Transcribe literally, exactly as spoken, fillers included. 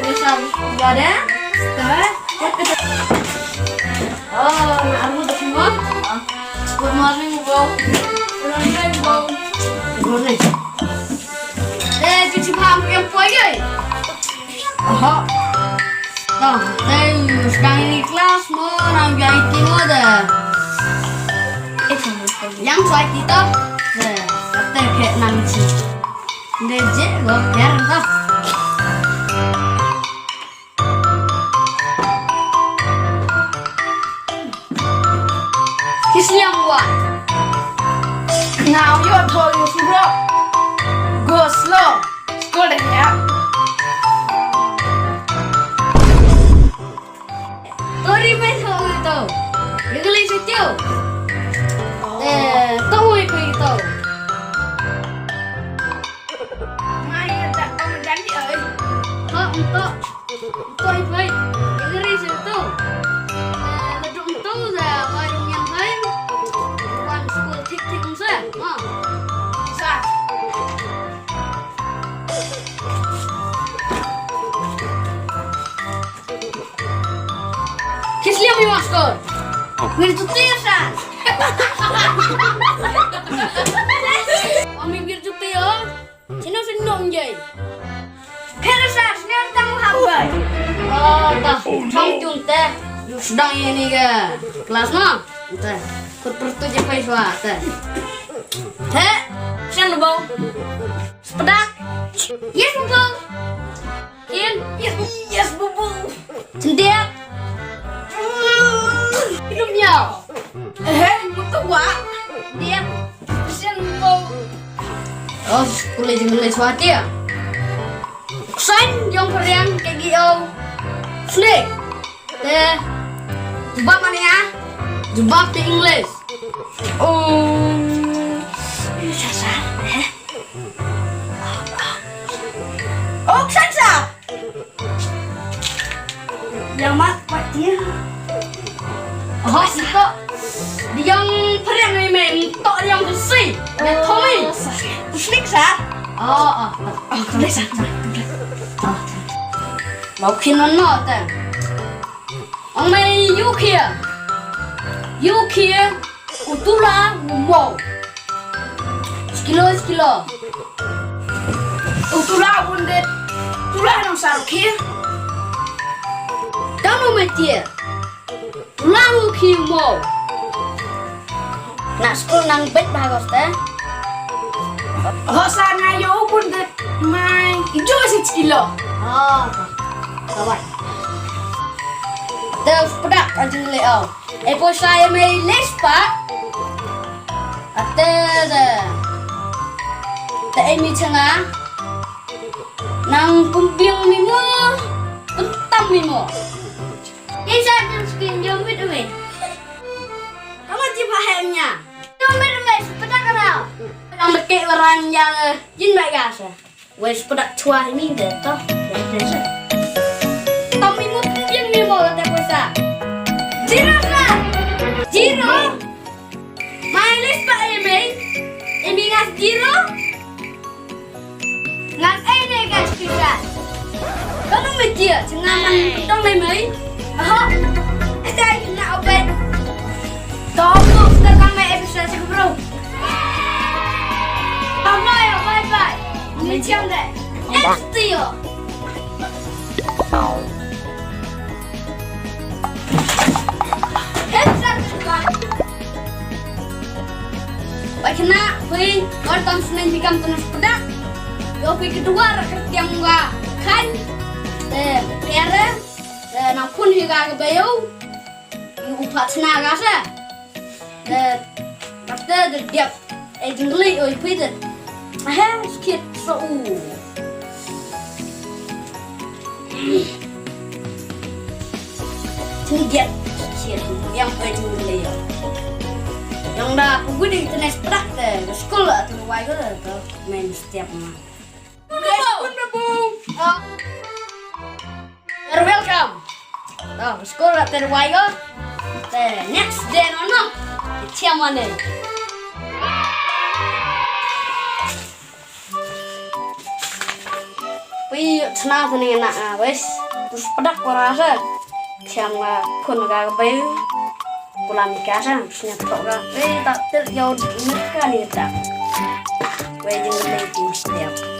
Bisa, bisa ada. Kita, kita. Oh, na armu tu semua. Good morning, bro. Good morning, bro. Good morning. Eh, cuci paham yang poi, eh. Aha. Tah, teng sdang ïa kine ki klas mo, nang jai ti mo de. Yang suai ti to. De, kata ke nang ci. De je go ker to. Ki sliang wan. Now you told you to go slow. School deh ya. Tori mai tho to. English itu. Eh, to mai ko itu. Mai ya tak pemajan di ai. Ha, untuk. Toi, toi. Ïa ka ri sha to. Eh, la dum to da, wai dum yang hai. Wan school tik tik sa. Ma. Sa. Ki sliang ïa wan school. Wir tu tir sa. Ami wir tu tir. Sino sino ngai. Pher sa snier tang hap bai. Oh, ta. Chong tung te. Sdang ïa ni ka klas ma. Te. Kut pertu je pai swa te. He. Sien bong. Sepedak. Yes bong. Kin. Yes, yes bong. Cendiat. Minum ya. Eh, mutu wa. Diam. Sien bong. Oh, kule jeng le swatia. Kusain jong periang ke gio. Snake. Te. Jubab mana ya? Jubab te English. Oh. Sasa, eh. Oh, kusain sa. Yang mat, mat dia. Oh, siko. Diang periang ni men, tok diang besi. Ya, Tommy. Pusnik sa. Oh, oh. Oh, boleh sa. Oh. Mau kino no te. Ong mai yukia. Yukia. Utula umo. Sekilo, sekilo. Utula bundet. Tula nang sarukia. Tanu metia. Lalu ki mo. Nak school nang bet bagus te. Hosa ngayo pun de mai ijo si kilo. Oh, kawan. Te pedak anjing leo. Eh, posa ya mai les pak. Ate de. Te emi changa. Nang pumpiang mimo. Pentam mimo. Kin sa jam skin jam wit wit. Kamu jiba hemnya. Jam wit wit sepedak kena. Nang deke waran yang jin baik asa. Wes pedak chua ini de to. Tam mimo pun yang mimo kata kuasa. Zero sa. Zero. Minus pa emi. Emi ngas zero. Ngan ai ne ka spisa. Ka nu me jia, chenga man tong ne mai. Aho. Ita ina open. Tong tu, sta kang me episode sik bro. Bye bye, bye bye. Me chiam de. Next to you. Headshot. Bai khynnah, phi, wan tam snem phi kam tang shu pdak. Ïoh phi ka duwar ka tiang ka khaiñ. Te phi ara, te nang khun hi ka ka bayo. Ïoh u phat sna ka sa. Te, te, te, te, diap. Eh, jingli, oi, phi te. Ahem, skit, so, u. Jingdiat, skit, yang, eh, jingli, ya. Yang da, ku gudi, te, nes, prak, te, ke school, te, wai, ko, te, te, main step, ma. You're welcome. To, school la ter wai ko. Te next day no no. Chiam wan dei. Phi Sna tu ni na a wes. Tus padak ko rasa. Siam nga kun ga bai. Kulam ka sa snya thok ga. Wei tak til yo ni ka ni tak. Wei jing ni ti siam.